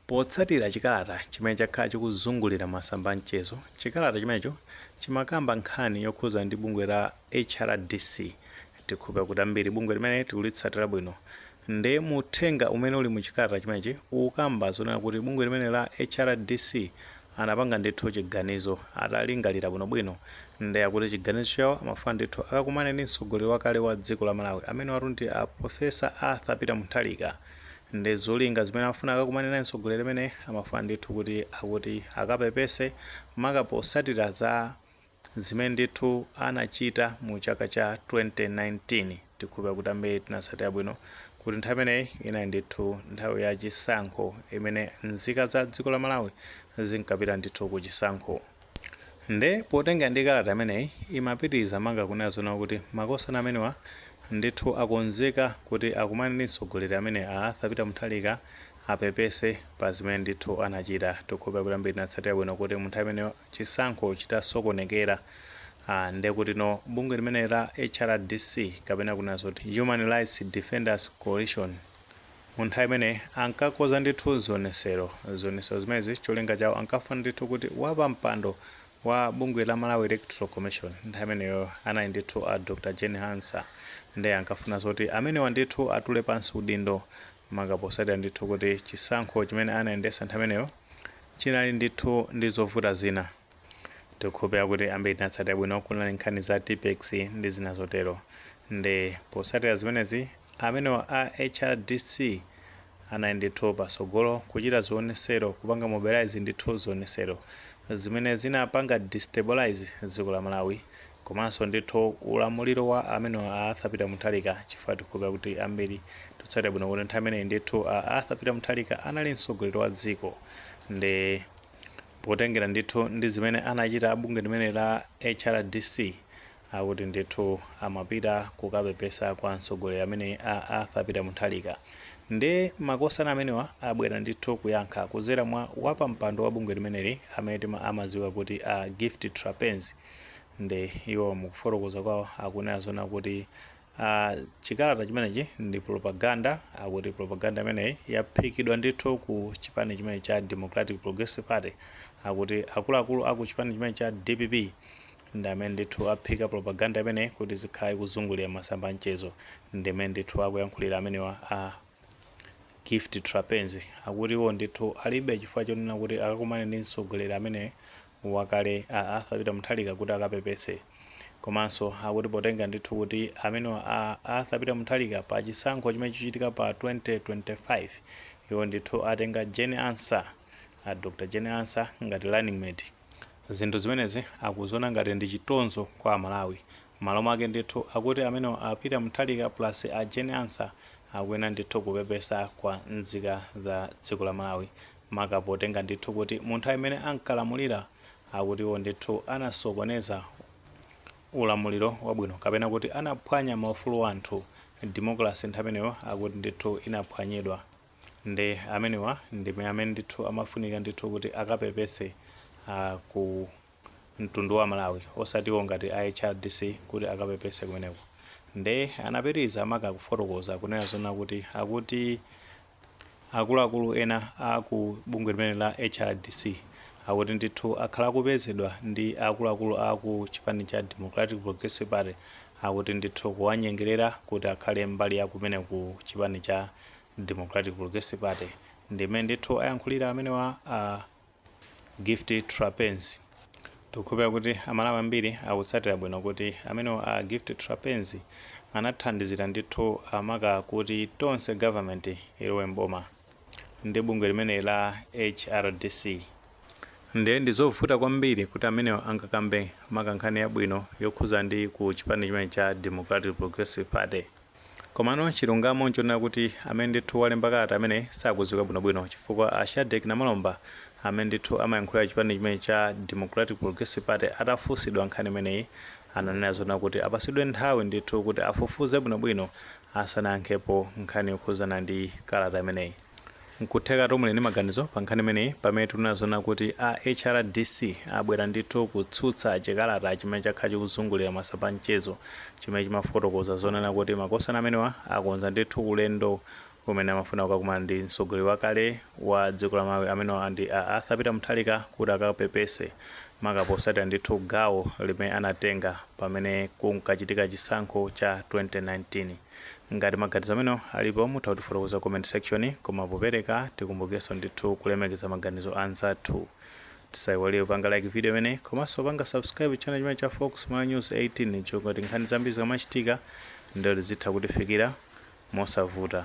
Potsatira chikalata chimene chakhala chikuzungulira masamba mchezo, chikalata chimenecho chimakamba nkhani yokhuza ndi bungwe la HRDC. Tikhupa kuti ambiri bungwe limene tikulitsatira bwino. Nde muthenga umene uli mu chikalata chimenechi ukamba zonena kuti bungwe limene la HRDC anapanga ndithu chiganizo atalingalira bwinobwino. Nde akuti chiganizo chawo, amafuna ndithu akakumane ndi mtsogoleri wakale wa dziko la Malawi amene watu ndi a Professor Arthur Peter Mutharika. Ndi zolinga zimene amafuna akakumane naye mtsogoleri amene, amafuna ndithu kuti akuti akapepese, maka posatira za zimene ndithu anachita mu chaka cha 2019. Tikhupa kuti ambiri tinatsatira bwino kuti nthawi imeneyi inali ndithu nthawi ya chisankho imene nzika za dziko la Malawi zinkapita ndithu ku chisankho. Nde potenga ndi kalata imeneyi, imapitiriza manga kunena zona kuti makosana amenewa ndithu akonzeka kuti akumane ndi mtsogoleri amene a Arthur Peter Mutharika, apepese pa zimene ndithu anachita. Tikhupa kuti ambiri tinatsatira bwino kuti mu nthawi imeneyo chisankho chitasokonekera, nde kuti no bungwe limene la HRDC, kapena kunena zoti Human Rights Defenders Coalition, mu nthawi imene ankakoza ndithu zionesero. Zionesero zimenezi cholinga chawo ankafuna ndithu kuti wapampando wa bungwe la Malawi Electoral Commission, nthawi imeneyo anali ndithu a Dr Jane Ansah, nde ankafuna zoti amenewa ndithu atule pansi udindo, maka posatira ndithu kuti chisankho chimene anayendesa nthawi imeneyo chinali ndithu ndi zovuta zina. Tikukhulupirira kuti ambiri tinatsatira bwino, kunali nkhani za Tipp-Ex ndi zina zotero. Ndi posatira zimenezi, amenewa a HRDC anali ndithu pasogolo kuchita zionesero, kupanga mobilize ndithu zionesero zimene zinapanga destabilize dziko la Malawi, komanso ndithu ulamuliro wa amenewa a Arthur Peter Mutharika, chifukwa tikukhulupirira kuti ambiri tikutsatira bwino kuti nthawi imeneyi ndithu a Arthur Peter Mutharika anali mtsogoleri wa dziko. Ndi potengera ndithu ndi zimene anachita bungwe limene la HRDC, akuti ndithu amapita kukapepesa kwa mtsogoleri amene a Arthur Peter Mutharika. Ndi makosana amenewa abwera ndithu kuyankha kuzera mwa wapampando wa bungwe limeneli amene amadziwa kuti a Gift Trapence. Ndi iwo mukufotokoza kwawo akunena zona kuti chikalata chimenechi ndi propaganda. Akuti propaganda imeneyi yaphikidwa ndithu ku chipani chimene cha Democratic Progressive Party. Akuti akuluakulu aku chipani chimene cha DPP ndi amene ndithu aphika propaganda imeneyi kuti zikhala ikuzungulira masamba mchezo. Ndi amene ndithu akuyankhulira amenewa a Gift Trapence. Akuti iwo ndithu alibe chifukwa chonena kuti akakumane ndi mtsogoleri amene wakale a Arthur Peter Mutharika kuti akapepese. Komanso akuti potenga ndithu kuti amenewa a Arthur Peter Mutharika, pa chisankho chimene chichitika pa 2025, iwo ndithu atenga Jane Ansah, a Dr Jane Ansah, ngati running mate. Zinthu zimenezi akuziona ngati ndi chitonzo kwa Amalawi. Malo mwake ndithu akuti amenewa a Peter Mutharika plus a Jane Ansah akuyenera ndithu kupepesa kwa nzika za dziko la Malawi, maka potenga ndithu kuti mu nthawi imene ankalamulira, akuti iwo ndithu anasokoneza ulamuliro wabwino, kapena kuti anaphwanya maufulu anthu. Democracy nthawi imeneyo akuti ndithu inaphwanyidwa. Ndi amenewa ndi amene ndithu amafunika ndithu kuti akapepese ku mtundu wa Malawi, osatiwo ngati a HRDC kuti akapepese kumeneko. Nde anapitiriza maka kufotokoza kunena zona kuti akuti akuluakulu ena a ku bungwe limene la HRDC akuti ndithu akhala akupezedwa ndi akuluakulu a ku chipani cha Democratic Progressive Party, akuti ndithu kuwanyengerera kuti akhale mbali ya kumene ku chipani cha Democratic Progressive Party. Ndimene ndithu ayankhulira amenewa a Gift Trapence. Tikukhulupirira kuti Amalawi ambiri akutsatira bwino kuti amenewa a Gift Trapence anathandizira ndithu amaka kuti Tonse Government ilowe mboma ndi bungwe limene la HRDC. Ndiye ndizovuta kwambiri kuti amenewa angakambe maka nkhani yabwino yokhuza ndi ku chipani chimene cha Democratic Progressive Party. Komano chilungamo nchonena kuti amene ndithu walemba kalata amene sakudziwika bwinobwino, chifukwa a Shadric Namalomba amene ndithu amayankhulira chipani chimene cha Democratic Progressive Party, atafunsidwa nkhani imeneyi, ananena zona kuti apasidwe nthawi ndithu kuti afufuze bwinobwino asanayankhepo nkhani yokhuzana ndi kalata imeneyi. Nkutheka tomwe ndi maganizo pa nkhani imeneyi, pamene tikunena zona kuti a HRDC abwera ndithu kutsutsa chikalata chimene chakhala chikuzungulira masamba mchezo, chimene chimafotokoza zonena kuti makosana amenewa akonza ndithu ulendo. Umene amafuna kukakumana ndi mtsogoleri wakale wa dziko la Malawi amene ndi a Arthur Peter Mutharika kuti akapepese, maka posatira ndithu gawo limene anatenga pamene kunkachitika chisankho cha 2019. Ngati maganizo amene alipo, mutha kutifotokoza comment section, koma popereka tikumbukirenso ndithu kulemekeza maganizo anzathu. Tisayiwalire kupanga like video imene, komanso panga subscribe channel chimene cha Fox Malawi News 18, chokoti nkhani zambiri zikamachitika ndoti zitha kutifikira mosavuta.